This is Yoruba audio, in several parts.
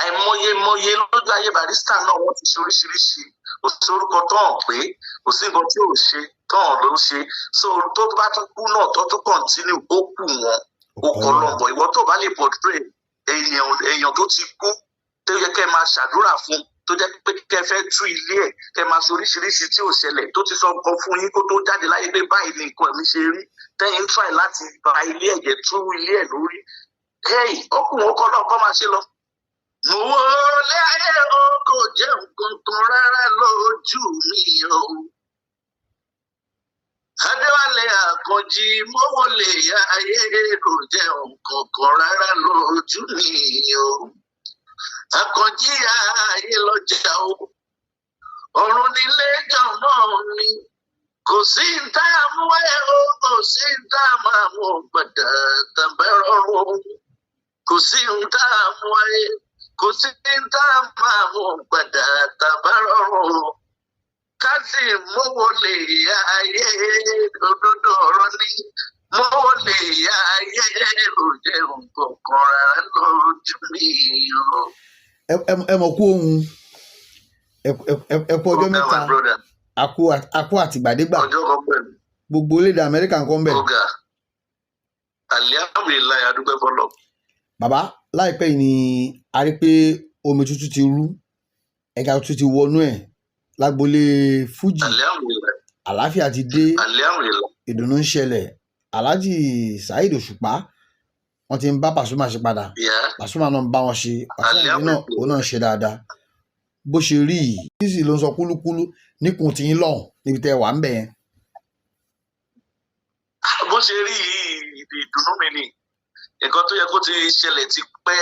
Àìmọye mọye lójú ayé Barrister náà, wọ́n ti ṣe oríṣiríṣi. Kò sí orúkọ tán pé kò sí nǹkan tí ò ṣe tán ló ń ṣe. So tó bá tún kú náà, tó tún continue, ó kù wọn, ó kọ lọ́nbọ̀. Ìwọ tó bá lè portray èèyàn, èèyàn tó ti kú, tó yẹ kẹ́ máa ṣàdúrà fún, tó jẹ́ pé kẹ́ fẹ́ tú ilé ẹ̀, kẹ́ máa ṣe oríṣiríṣi tí ò ṣẹlẹ̀, tó ti sọ nǹkan fún yín kó tó jáde láyé pé báyìí ni nǹkan ẹ̀mí ṣe rí, tẹ́yìn ń try láti ba ilé ẹ̀ jẹ́, tú ilé ẹ̀ lórí, hey, ọkùnrin ó kọ́ náà kọ́ máa ṣe lọ. Mo wo lé ayé o, kò jẹ́ nǹkan kan rárá lójú mi o. Adéwálé Àkànjì, mo wọlé ayé, kò jẹ́ nǹkan kan rárá lójú mi o. Àkànjì, ayé lọ́jà o, ọ̀run nílé jọ̀mọ́ mi. Kò sí ń tá a mú ẹ o, kò sí ń tá a máa mú gbàdá tàbí rọrùn. Kò sí ń tá a mú ẹ, kò sí ń tá a máa mú gbàdá tàbí rọrùn. Ká sì mówó lè ayé, òdodo ọ̀rọ̀ ní mówó lè ayé, ò jẹ́ nǹkan kan rárá lójú mi o. Ẹ mọ̀ kú ohun ẹ kú ọjọ́ Ọ̀gá, mẹ́ta. My brother. Àkú àtìgbàdégbà. Ọjọ́ kan pẹ̀lú. Gbogbo orílẹ̀-èdè Amẹ́ríkà nǹkan bẹ̀. Ọ̀gá, alihamudulilayi, adúpẹ́ fọlọ́. Bàbá, láìpẹ́ yìí ni a rí pé omi tuntun ti rú, ẹja tuntun ti wọnú ẹ̀ lágbolé fújì. Alihamudulilayi. Àlàáfíà ti dé. Alihamudulilayi. Ìdùnnú ń ṣẹlẹ̀. Alhaji Saheed Òṣùpá, wọ́n ti ń bá Pasuma ṣe padà. Pasuma náà ń bá wọn ṣe. Pasuma yìí náà, òun náà ń ṣe dáadáa. Bó ṣe rí yìí sísì ló ń sọ kúlúkúlú níkùn tìyín lọ́hùn níbi tẹ́ ẹ wà ń bẹ̀ yẹn. Bó ṣe rí yìí, ìdùnnú mi ni. Nǹkan tó yẹ kó ti ṣẹlẹ̀ ti pẹ́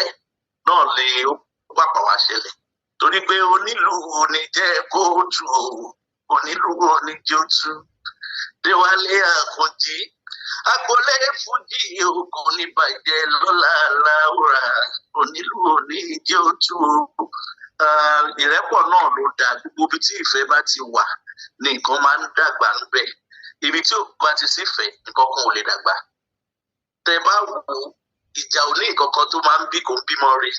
náà lè ó pàpà wá ṣẹlẹ̀, torí pé onílù òní jẹ́ kóòtù, onílù òní jẹ́ òtù. Déwálé Àkànjì, agboolé fújì kò ní bàjẹ́ lọ́la láwùrà, onílù òní jẹ́ òtù. Ìrẹ́pọ̀ náà ló dáa. Gbogbo ibi tí ìfẹ́ bá ti wà ní nǹkan máa ń dàgbà ńbẹ̀. Ibi tí ò bá ti sífẹ̀ẹ́, nǹkan kan ò lè dàgbà. Tẹ bá wò ó, ìjà ò ní nǹkan kan tó máa ń bí, kò ń bímọ rè.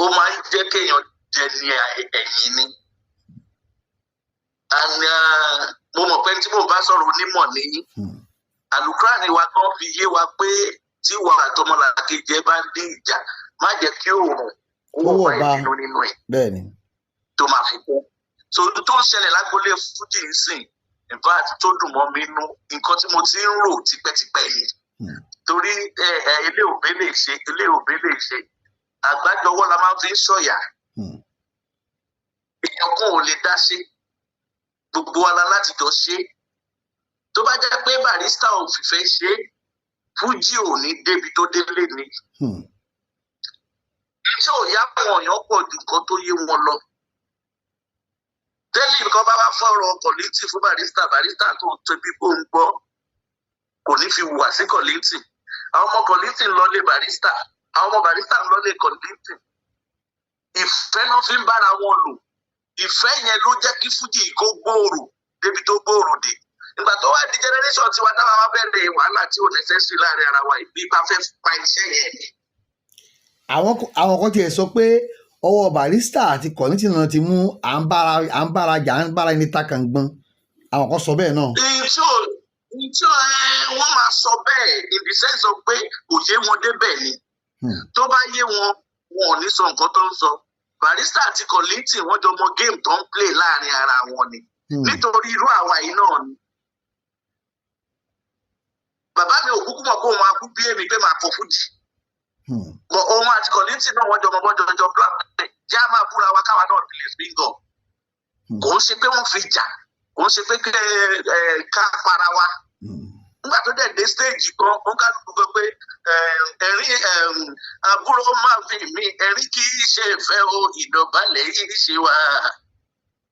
Ó máa ń jẹ́ kéèyàn jẹ ní ẹ̀yìn ni. And mo mọ̀ pé tí mo bá sọ̀rọ̀, onímọ̀ ní Àlùkùránì wa kan fi yé wa pé tí wà àtọmọlàkejì ẹ bá ní ìjà, má jẹ́ kí òòrùn kó Kó wọ̀ wọ̀ bá. ìbínú nínú ẹ̀ bẹ́ẹ̀ ni tó máa fi kú. So tó ń ṣẹlẹ̀ lágbolé fújì ń sìn, in fact, tó dùn mọ́ mi nú, nǹkan tí mo ti ń rò tipẹ́tipẹ́ ni. Torí ẹ ẹ ilé òbí lè ṣe, ilé òbí lè ṣe, àgbájọwọ́ la máa fi ń sọ̀yà. Èèyàn kan ò lè dá ṣe, gbogbo wa la láti jọ ṣe. Tó bá jẹ́ pé Barrister ò fìfẹ́ ṣe, fújì ò ní débi tó délé ni. Tí ò yá àwọn èèyàn pọ̀ ju nǹkan tó yé wọn lọ. Tẹ́lẹ̀, nǹkan bá wá fọ̀rọ̀ Kollington fún Barrister, Barrister tó ń tóbi kó ń gbọ́, kò ní fi hùwà sí Kollington. Àwọn ọmọ Kollington ń lọlé Barrister, àwọn ọmọ Barrister ń lọlé Kollington. Ìfẹ́ náà fi ń bára wọn lò. Ìfẹ́ yẹn ló jẹ́ kí fújì kó gbòòrò débi tó gbòòrò dé. Ìgbà tó wá di generation tiwa, táwa wá bẹ̀rẹ̀ wàhálà tí ò necessary láàrin ara wa, ìbí bá fẹ́ pa iṣẹ́ yẹn ni. Àwọn kan tiẹ̀ sọ pé ọwọ́ Barrister àti Kollington náà ti mú à ń bára jà, à ń bára ẹni ta kàngbọ́n. Àwọn kan sọ bẹ́ẹ̀ náà. Ntí ò ẹ, wọ́n máa sọ bẹ́ẹ̀ in the sense of pé kò yé wọn débẹ̀ ni. Tó bá yé wọn, wọn ò ní sọ nǹkan tó ń sọ. Barrister àti Kollington, wọ́n jọ mọ game tó ń play láàrin ara wọn ni. Nítorí irú àwa yìí náà ni. Bàbá mi ò kúkú mọ̀ pé òun máa kú bí èmi pé máa kọ fújì. But òun àti Kollington náà, wọ́n jọ mọ bọ́jọ́ jọ plan pé jẹ́ á máa búra wa káwa náà lè fi gàn. Kò ń ṣe pé wọ́n fi jà, kò ń ṣe pé kẹ́ ẹ ká para wa. Nígbà tó dẹ̀ dé stage kan, ó kálukú gbọ́ pé ẹ̀rín àbúrò máa fi mí, ẹ̀rín kì í ṣe ìfẹ́ o, ìdọ̀bálẹ̀ yìí ṣe wá.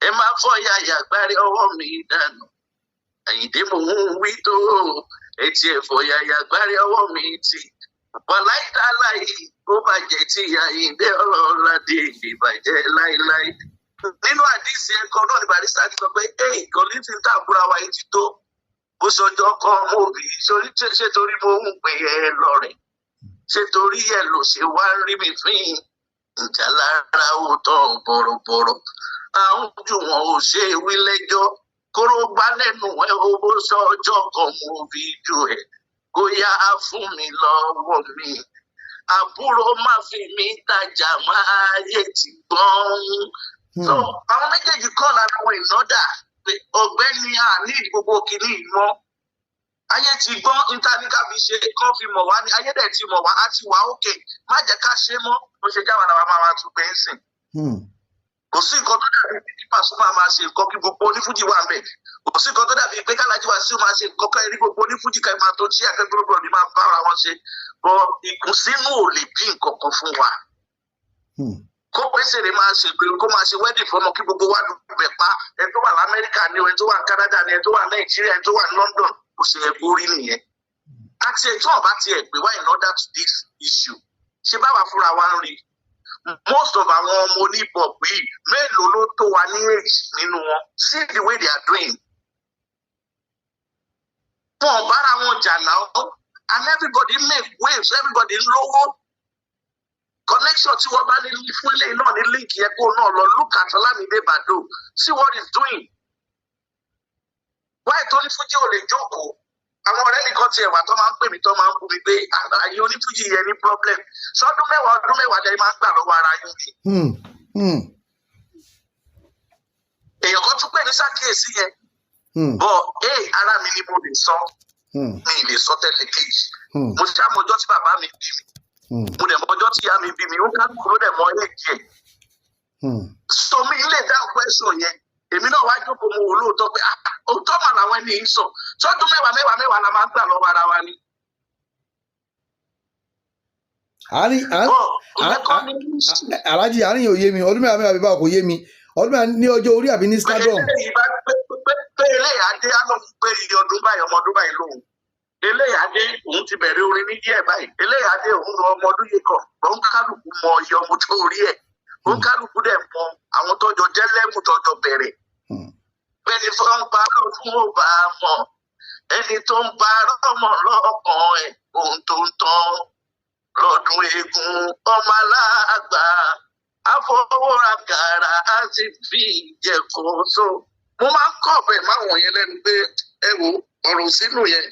Ẹ máa fọ́ yàyà gbárí ọwọ́ mi dànù. Àyìndé, mò ń wí tó etí ẹ̀fọ́ yàyà gbárí ọwọ́ mi tì. Wàláìdáláì, bó bàjẹ́ tí Àyìndé ọlọ́ládé ìbàjẹ́ láíláí. Nínú àdìsí ẹ̀kọ́ náà ní Barrister ti sọ pé hey, Kollington, tá àbúrò wa yìí ti tó bó ṣọjọ́ kan mo bì í sórí, ṣé torí mo ń pè é lọ́rẹ̀. Ṣé torí ẹ̀ ló ṣe wá ń rí mi fín? Ìjà lára ó tọ́ bọ̀rọ̀bọ̀rọ̀. Àwọn ojú wọn ò ṣe é wí lẹ́jọ́. Kóró gbá lẹ́nu ẹ̀, owó sọ́jọ́ kan mo fi ju ẹ̀. Kó yá fún mi lọ́wọ́ mi. Àbúrò má fi mí tajà, máa yé ti gbọ́n. So àwọn méjèèjì kọ́ lára wọn ìnádà pé ọ̀gbẹ́ni à ní gbogbo kìíní yìí mọ́. Ayé ti gbọ́n íńtánẹ́ẹ̀tì fi ṣe kán fi mọ̀ wá ní ayé dẹ̀ ti mọ̀ wá, á ti wá òkè, má jẹ́ ká ṣe mọ́. Bó ṣe jáwàá làwa máa wá tún pé ń sìn. Kò sí nǹkan tó dàbí pé kí Pasuma máa ṣe nǹkan kí gbogbo onífújì wà ń bẹ̀. Kò sí nǹkan tó dàbí pé kálájí Wasiu máa ṣe nǹkan kẹ́ rí gbogbo onífújì ká máa tó tí akẹ́kọ̀ọ́ ní máa bára wọn ṣe. Bọ ìkùnsínú ò lè bí nǹkan kan fún wa. Kó pèsèrè máa ṣe pé kó máa ṣe wedding fọmọ kí gbogbo wa dùbẹ̀ pa, ẹni tó wà lamẹ́ríkà ni, ẹni tó wà ní Canada ni, ẹni tó wà ní Nàìjíríà, ẹni tó wà ní London, kò ṣe yẹ kó rí nìyẹn. Àti ètò ọba tiẹ̀ pé wá in order to this issue, ṣé báwa fúnra wa ń rí most of àwọn ọmọ oníbọ̀ yìí, mélòó ló tó wa ní age nínú wọn? See the way they are doing. Wọn ò bára wọn jà náà, and everybody make waves, everybody ń lówó. Connection tí wọ́n bá ní fún eléyìí náà ní link yẹn kó náà lọ. Look at Olamide Baddo, see what he's doing. Why tó ní fújì ò lè jókòó? Àwọn ọ̀rẹ́ mi kan tiẹ̀ wà tó máa ń pè mí, tó máa ń bú mi pé àyè onífújì yẹn ní problem. Sọdún 10, ọdún 10 lẹ́yìn máa ń gbà lọ́wọ́ ara yín ni. Èèyàn kan tún pè ní sàkíyèsí yẹn. Bọ́ ẹ ara mi ni mo lè sọ, mi ì lè sọ tẹ́lẹ̀ kejì. Mo ṣá mọjọ́ tí bàbá mi bí mi, mo dẹ̀ mọjọ́ tí ìyá mi bí mi, ó kálukú ló dẹ̀ mọ èjì ẹ̀. So mi lè dáhùn question yẹn. Èmi náà wá jókòó, mo wò lóòótọ́ pé ah, òótọ́ mà làwọn ẹni yìí sọ. Sọdún 10, 10, 10 la máa ń gbà lọ́wọ́ ara wa ni. Àárín Bọ́ ìyẹn kọ́ ní Aláàjì, àárín yìí ò yé mi. Ọdún 10 10 bí báwo? Kò yé mi. Ọdún 10 ní ọjọ́ orí àbí ní pé stardom? Eléyìí bá pé eléyìí adé á lọ pé iye ọdún báyìí, ọmọ ọdún báyìí lòun. Eléyìí adé, òun ti bẹ̀rẹ̀ orin ní díẹ̀ báyìí. Eléyìí adé, òun lọ ọmọ ọdún yìí kan. Òun kálukú mọ iye ọmọ tó rí ẹ̀, òun kálukú dẹ̀ mọ àwọn tọ́jọ jẹ́ lẹ́mù tọ́jọ bẹ̀rẹ̀. Bẹ́ẹ̀ni tó ń parọ́ fún ọba mọ̀, ẹni tó ń parọ́ mọ̀ lọ́kàn ẹ̀, ohun tó ń tán lọ́dún eégún, ọmọ aláàgbà àfọwọ́ra gàrà á sì fi ìjẹ̀kọ́. So mo máa ń kọ́ ọ̀bẹ máwọn yẹn lẹ́nu pé ẹ wo ọ̀rọ̀ sínú yẹn,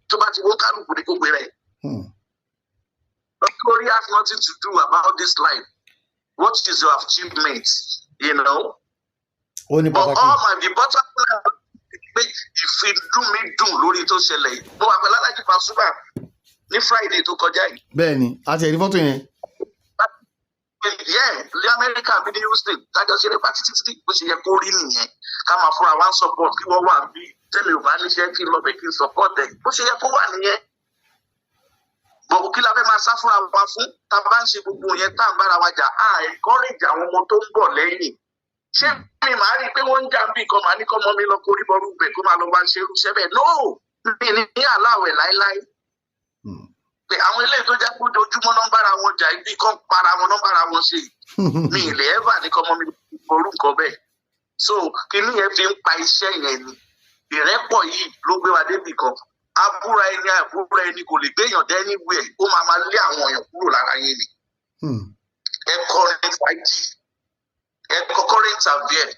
tó bá ti wọ́n kálukú ní gbogbo rẹ̀. Glory has nothing to do about this life. What is your achievement? Ó ní But pàtàkì. all my the bottom line pé ìfidùn mi dùn lórí tó ṣẹlẹ̀ yìí. Mo wà pẹ̀lú Aláàjì Pasuma ní Friday tó kọjá yìí. Bẹ́ẹ̀ ni, a ti ẹ̀rí fọ́tò yẹn. Yeah, ní Amẹ́ríkà bí ní Houston, tájọ ṣeré pátí títí. Bó ṣe yẹ kó rí nìyẹn. Ká máa fúnra wa ń support, kí wọ́n wà bí tẹ́mi ò bá níṣẹ́, kí n lọ bẹ̀ kí n support ẹ̀. Bó ṣe yẹ kó wà nìyẹn. Bọ̀wọ̀ kí la fẹ́ máa sá fúnra wa fún? Tá a bá ń ṣe gbogbo yẹn, tá à ń bára wa jà, á encourage àwọn ọmọ tó ń bọ̀ lẹ́yìn. Ṣé mi máa rí i pé wọ́n ń jà bí kan, màá ní kọ́ mọ́ mi lọ kórí bọ́rú bẹ̀ kó máa lọ wá ṣe irúṣẹ́ bẹ́ẹ̀? No, mi ní aláwẹ̀ láéláé. Pé àwọn eléyìí tó jẹ́ pé ojoojúmọ́ náà ń bára wọn jà, ibi kan para wọn náà ń bára wọn ṣe, mi ì lè ever ní kọ́ mọ́ mi ború nǹkan bẹ́ẹ̀. So kinní yẹn fi ń pa iṣẹ́ yẹn ni. Ìrẹ́pọ̀ yìí ló gbé wa débì kan. Abúra ẹni, àbúra ẹni kò lè gbéyàn dé anywhere, ó máa máa lé àwọn èèyàn kúrò lára yín ni. Ẹ kọrin fàájì, ẹ kọ current affair,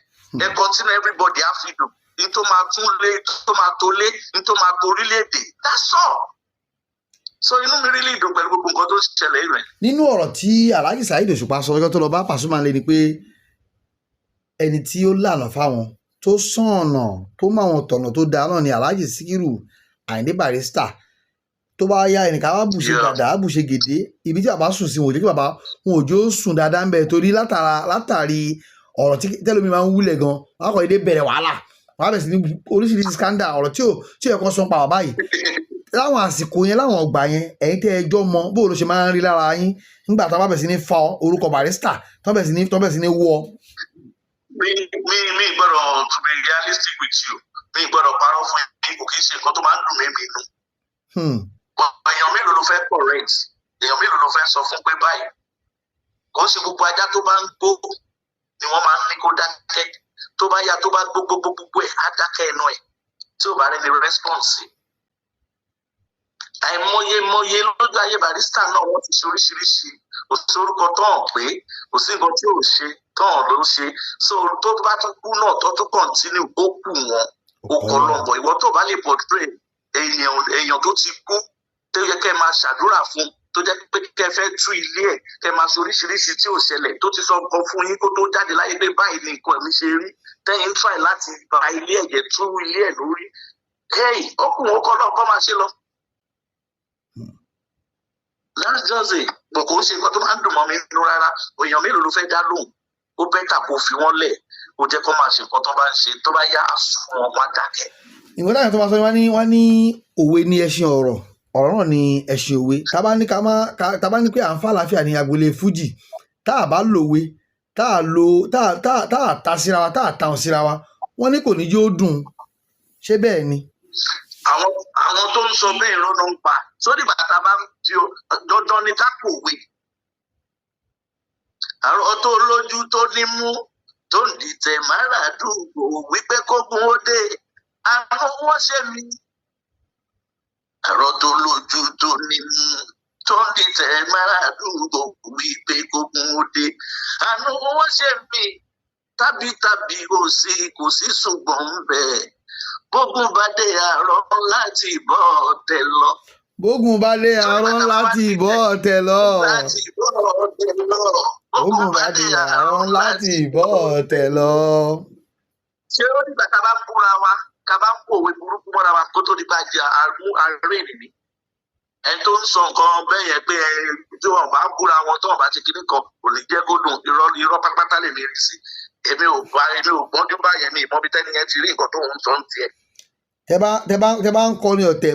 ẹ continue, everybody á fi dùn ní tó máa tún lé, tó máa tó lé ní, tó máa tó orílẹ̀-èdè. That's all. So inú mi really dùn pẹ̀lú gbogbo nǹkan tó ṣẹlẹ̀ yìí rẹ̀. Nínú ọ̀rọ̀ tí Alhaji Saheed Òṣùpá sọ lọ́jọ́ tó lọ bá Pasuma lé ni pé ẹni tí ó lànà fáwọn, tó sànà, tó máwọn tọ̀nà tó dáa náà ni Alhaji Sikiru Ayinde Barrister. Tó bá yá, ẹnìkan wá bùṣe gàdá bùṣe gèdè ibi tí bàbá sùn sí, wọn ò jẹ́ kí bàbá, wọn ò jó sùn dáadáa ń bẹ, torí látara látàrí ọ̀rọ̀ tí tẹ́lómi máa ń wúlẹ̀ gan, wọn kọ́ ilé bẹ̀rẹ̀ wàhálà, wọn á bẹ̀rẹ̀ sí ní oríṣiríṣi scandal, ọ̀rọ̀ tí ò yẹ kó sọ pa bàbá yìí láwọn àsìkò yẹn, láwọn ọgbà yẹn. Ẹ̀yin tẹ́ ẹjọ́ mọ bó ló ṣe máa ń rí lára yín nígbà tó bá bẹ̀rẹ̀ sí ní fa orúkọ Barrister, tó bẹ̀rẹ̀ sí ní wọ́? Mi gbọ́dọ̀, to be realistic with you, mi gbọ́dọ̀ parọ́ fún yín, kò kí ń ṣe nǹkan tó máa ń dùn mí mi nù. But èèyàn mélòó ló fẹ́ correct? Èèyàn mélòó ló fẹ́ sọ fún pé báyìí? Kò ń ṣe gbogbo ajá tó bá ń gbó ni wọ́n máa ń ní kó dákẹ́. Tó bá yá, tó bá gbó gbó gbó gbogbo ẹ̀, á dákẹ́ ẹnu ẹ̀ tí ò bá rẹ́ni response sí. Àìmọye mọye lójú ayé Barrister náà, wọ́n ti ṣe oríṣiríṣi. Kò sí orúkọ tán pé kò sí nǹkan tí ò ṣe tán ló ń ṣe. So tó bá tún kú náà, tó tún continue, ó kù wọn, ó kọ lọ́nbọ̀. Ìwọ tó bá lè portray èèyàn tó ti kú, tó yẹ kẹ́ máa ṣàdúrà fún, tó jẹ́ pé kẹ́ fẹ́ tú ilé ẹ̀, kẹ́ máa ṣe oríṣiríṣi tí ò ṣẹlẹ̀, tó ti sọ nǹkan fún yín kó tó jáde láyé pé báyìí ni nǹkan ẹ̀mí ṣe rí, tẹ́yìn ń try láti ba ilé ẹ̀ jẹ́, tú ilé ẹ̀ lórí, hey, ó kù wọn, kọ́ lọ́ọ̀ kọ́ máa ṣe lọ. That's just it. But kò ń ṣe nǹkan tó máa ń dùn mọ́ mi nínú rárá. Èèyàn mélòó ló fẹ́ dá lóhùn? Ó better kó fi wọ́n lẹ̀, kó jẹ́ kó máa ṣe nǹkan tó bá ń ṣe. Tó bá yá, á sún wọn, wá dákẹ́. Nǹkan táyà tó máa sọ ni wọ́n ní òwe ní ẹṣin ọ̀rọ̀, ọ̀rọ̀ náà ní ẹṣin òwe. Tá bá ní ká má tá bá ní pé à ń fàlàáfíà ní agboolé fújì, tá a bá lòwe, tá a lo tá a ta síra wa, tá a ta síra wa, wọ́n ní kò ní jó dùn. Ṣé bẹ́ẹ̀ ni? Àwọn tó ń sọ bẹ́ẹ̀, irọ́ ló ń pa. Sórí bàtà bá ń di o, dandan ni ká pòwe. Àrò tó lójú tó nímú tó ń dìtẹ̀ máràdúgbò wípé kógun ó dé, àrùn wọn ṣe mí. Àrò tó lójú tó nímú tó ń dìtẹ̀ máràdúgbò wípé kógun ó dé, àrùn wọn ṣe mí. Tàbí kò sí, kò sí, ṣùgbọ́n ń bẹ, bógun bá dé, àrọ̀ láti bọ́ ọ̀tẹ̀ lọ. Bógun bá dé, àárọ̀ láti bọ́ ọ̀tẹ̀ lọ. Láti bọ́ ọ̀tẹ̀ lọ. Bógun bá dé, àárọ̀ láti bọ́ ọ̀tẹ̀ lọ. Ṣé ó dìgbà tá a bá ń búra wa, ká bá ń pòwe burúkú mọ́ra wa, kó tó di bá jẹ àrùn àárẹ̀ nìní? Ẹni tó ń sọ nǹkan bẹ́ẹ̀ yẹn pé ẹ tí wọn bá búra wọn, tí wọn bá ti kíní kan, kò ní jẹ́ kó dùn, irọ́, irọ́ pátápátá lèmi rí sí. Èmi ò gbọ́njú báyẹn. Mi ìmọ̀ bí tẹ́ni yẹn ti rí nǹkan tó ń sọ ń tiẹ̀. Tẹ bá ń kọrin ọ̀tẹ̀,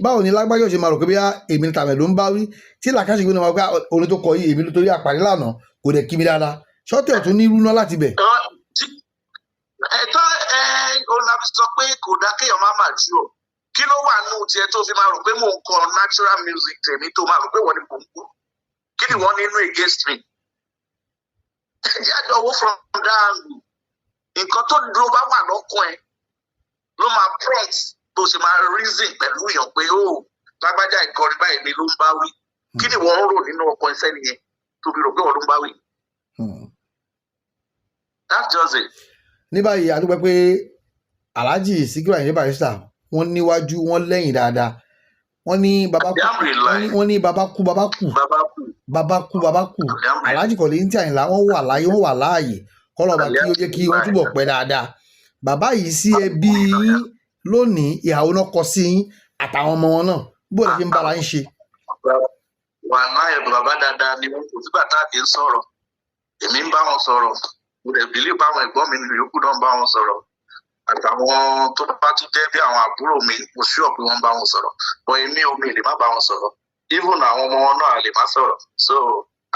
báwo ni lágbájá ṣe máa rò pé bí èmi ní tàmẹ̀ ló ń bá wí, tí làkàṣègbè náà máa gbé orin tó kọ yìí, èmi ló torí àpàdé lánàá kò dẹ̀ kí mi dáadáa, ṣọ́tẹ̀ ọ̀tún ní irú náà láti bẹ̀? Ẹ̀tọ́ ẹ olùdarí sọ pé kò dá kéèyàn má mà jù ọ. Kí ló wà nù tiẹ̀ tó fi máa rò pé mò ń kọ natural music tèmi, tó máa rò pé wọ́n ní mò ń kú? Kí ni wọ́n nínú against me? Ẹ jẹ́ àjọwò from that angle. Nǹkan tó dúró bá wà lọ́kàn ẹ ló máa prompt bó ṣe máa reason pẹ̀lú èèyàn pé ó lágbájá ìkọrin báyìí mi ló ń bá wí. Kí ni wọ́n ń rò nínú ọkàn iṣẹ́ nìyẹn tó fi rò pé wọ́n ló ń bá wí? That's just it. Ní báyìí, a dúpẹ́ pé Alhaji Sikiru Ayinde Barrister, wọ́n níwájú, wọ́n lẹ́yìn dáadáa. Wọ́n ní baba kú, wọ́n ní baba kú, baba kú, baba kú, baba kú. Alhaji Kollington Àyìnlá, wọ́n wà láyé, wọ́n wà láàyè. Kọ́lọ́ba kí ó jẹ́ kí wọ́n túbọ̀ pẹ́ dáadáa. Bàbá yìí, sí ẹbí yín lónìí, ìhàwó náà kọ sí yín àtàwọn ọmọ wọn náà, bó lè ṣe ń bára yín ṣe? Wàhálà, bàbá dáadáa ni wọn. Kò sígbà tá a kì í sọ̀rọ̀. Èmi ń bá wọn sọ̀rọ̀, mo dẹ̀ believe báwọn ẹ̀gbọ́n mi yòókù náà ń bá wọn sọ̀rọ̀, àtàwọn tó bá tún jẹ́ bí àwọn àbúrò mi, mo sure pé wọ́n ń bá wọn sọ̀rọ̀. But èmi ò mi lè má bá wọn sọ̀rọ̀. Even àwọn ọmọ wọn náà lè má sọ̀rọ̀. So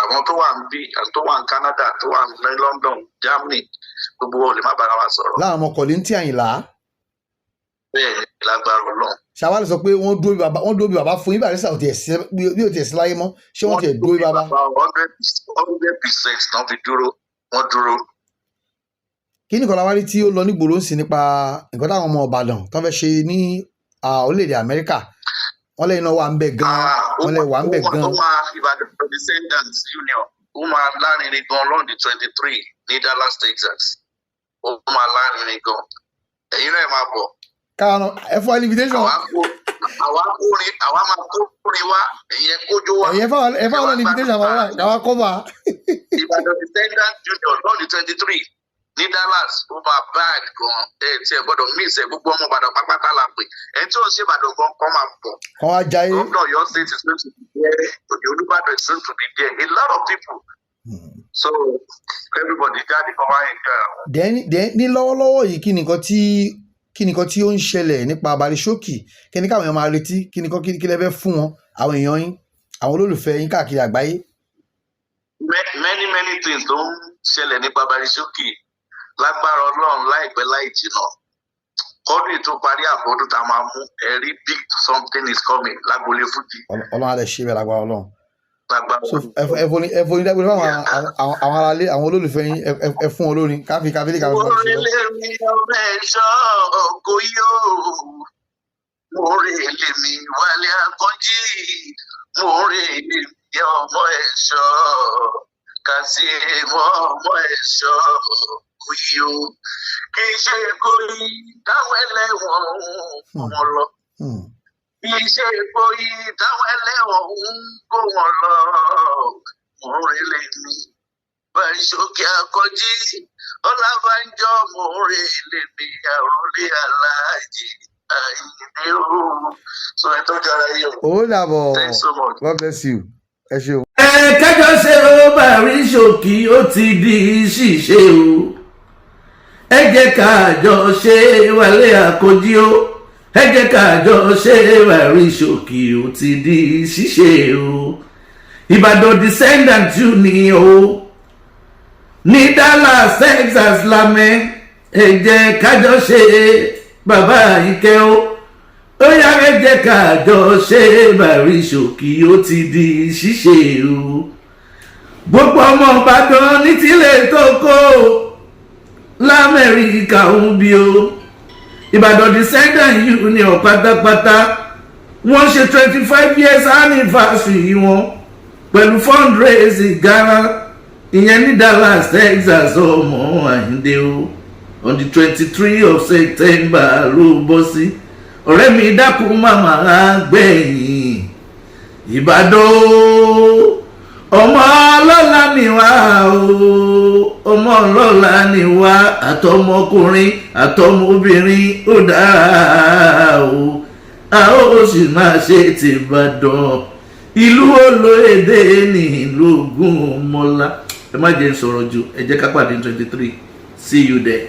àwọn tó wà ń bí, àwọn tó wà ní Canada, tó wà ní London, Germany, gbogbo wọn lè má bára wa sọ̀rọ̀. Láwọn ọmọ Kollington Àyìnlá? Bẹ́ẹ̀ ni, lágbára Ọlọ́run. Ṣàwárí sọ pé wọ́n dúró bí baba, wọ́n dúró bí baba fún yín. Barrister ò tiẹ̀ sí, bí ò tiẹ̀ sí láyé mọ́, ṣé wọ́n tiẹ̀ dúró bí baba? 100% náà fi dúró, wọ́n dúró. Kí nìkan la wá rí tí ó lọ nígboro ń sìn nípa nǹkan táwọn ọmọ Ìbàdàn tó fẹ́ ṣe ní orílẹ̀-èdè Amẹ́ríkà? Wọ́n lẹ́yìn náà wà ń bẹ̀ gan-an, wọ́n lẹ́ wà ń bẹ̀ gan-an. Ó máa, Ìbàdàn Descendants Union, ó máa lárinrin gan lọ́ọ̀dì 23 ní Dallas, Texas. Ó máa lárinrin gan. Ẹ̀yin náà, ẹ máa bọ̀. Káwọn ẹ fún wa ní invitation. Àwa kórin, àwa máa kórin wá, ẹ̀yin ẹ kójó wá. Ẹ̀yin ẹ fáwọn ní invitation, àwọn àwọn cover. Ìbàdàn Descendants Union lọ́ọ̀dì 23 ní Dallas, ó máa bad gan. Ẹ tí ẹ gbọ́dọ̀ miss ẹ. Gbogbo ọmọ Ìbàdàn pápátá la pè. Ẹ tí ò ń ṣe Ìbàdàn gan kọ́ máa bọ̀. Kọ́ wá jayé. Gómìnà Ọ̀yọ́ State is going to be there. The Olúbàdàn is going to be there. A lot of people. So everybody jáde kọ́ wá enjoy àwọn. Then ní lọ́wọ́lọ́wọ́ yìí, kí ni nǹkan tí ó ń ṣẹlẹ̀ nípa Barisókì? Kí ni káwọn èèyàn máa retí? Kí ni kí lẹ fẹ́ fún wọn, àwọn èèyàn yín, àwọn olólùfẹ́ yín káàkiri àgbáyé? Many many things ló ń ṣẹlẹ̀ nípa Barisókì. Lágbára Ọlọ́run, láìpẹ́ láì jìnnà, kọ́dún ètò parí, àbọ̀dún tá a máa mú ẹ̀rí, big something is coming lágboolé fújì. Ọlọ́run á lè ṣe bẹ́ẹ̀, lágbára Ọlọ́run. Lágbára. So ẹ foni dágbére fún àwọn aráalé, àwọn olólùfẹ́ yín. Ẹ fún wọn lórin káfí káfí lè káfí fún wọn. Orílẹ̀ mi ọmọ ẹ̀ṣọ́ kò yó. Mo ń relé mi, Wálé Akànjí. Mo ń relé mi, ọmọ ẹ̀ṣọ́. Kazeem ọmọ ẹ̀ṣọ́ kúyí o. Kì í ṣe Ìkòyí táwọn ẹlẹ́wọ̀n ń kó wọn lọ. Kì í ṣe Ìkòyí táwọn ẹlẹ́wọ̀n ń kó wọn lọ. Mo ń relé mi. Bàrísókè Akànjí Ọlábànjọ, mo ń relé mi, àròlé aláàjì Àyìndé o. So ẹ tọ́jú ara yìí o. Ó dàbọ̀. Thanks so much. God bless you, ẹ ṣeun. Ẹ kẹjọ ṣe ó, bàrí ṣòkì, ó ti di ṣíṣe o. Ẹ jẹ́ ká jọ ṣe, Wálé Àkànjí o. Ẹ jẹ́ ká jọ ṣe, bàrí ṣòkì, ó ti di ṣíṣe o. Ìbàdàn Descendant Union o ní Dallas, Texas lamẹ. Ẹ jẹ́ ká jọ ṣe, bàbá Àyìnkẹ́ o. Ó yá, ẹ jẹ́ ká jọ ṣe, bàrí ṣòkì, ó ti di ṣíṣe o. Gbogbo ọmọ Ìbàdàn ní tilẹ̀ tó kó l'Amẹ́ríkà ń bí o, Ìbàdàn Descendant Union pátápátá, wọ́n ṣe 25 years anniversary wọn pẹ̀lú fundraising gala, ìyẹn ní Dallas, Texas. Ọmọ Àyíndé o, on the 23 of September ló bọ́ sí. Ọ̀rẹ́ mi, dákun, màmá gbẹ̀yìn Ìbàdàn o. Ọmọ ọlọ́lá ni wá o, ọmọ ọlọ́lá ni wá, àtọmọkùnrin àtọmọbìnrin, ó dára o. A ó sì máa ṣe tìbàdàn, ìlú olóyèdè ní ìlú Ògúnmọ́lá. Ẹ má jẹ́ sọ̀rọ̀ jù. Ẹ jẹ́ ká pàdé 23. See you there.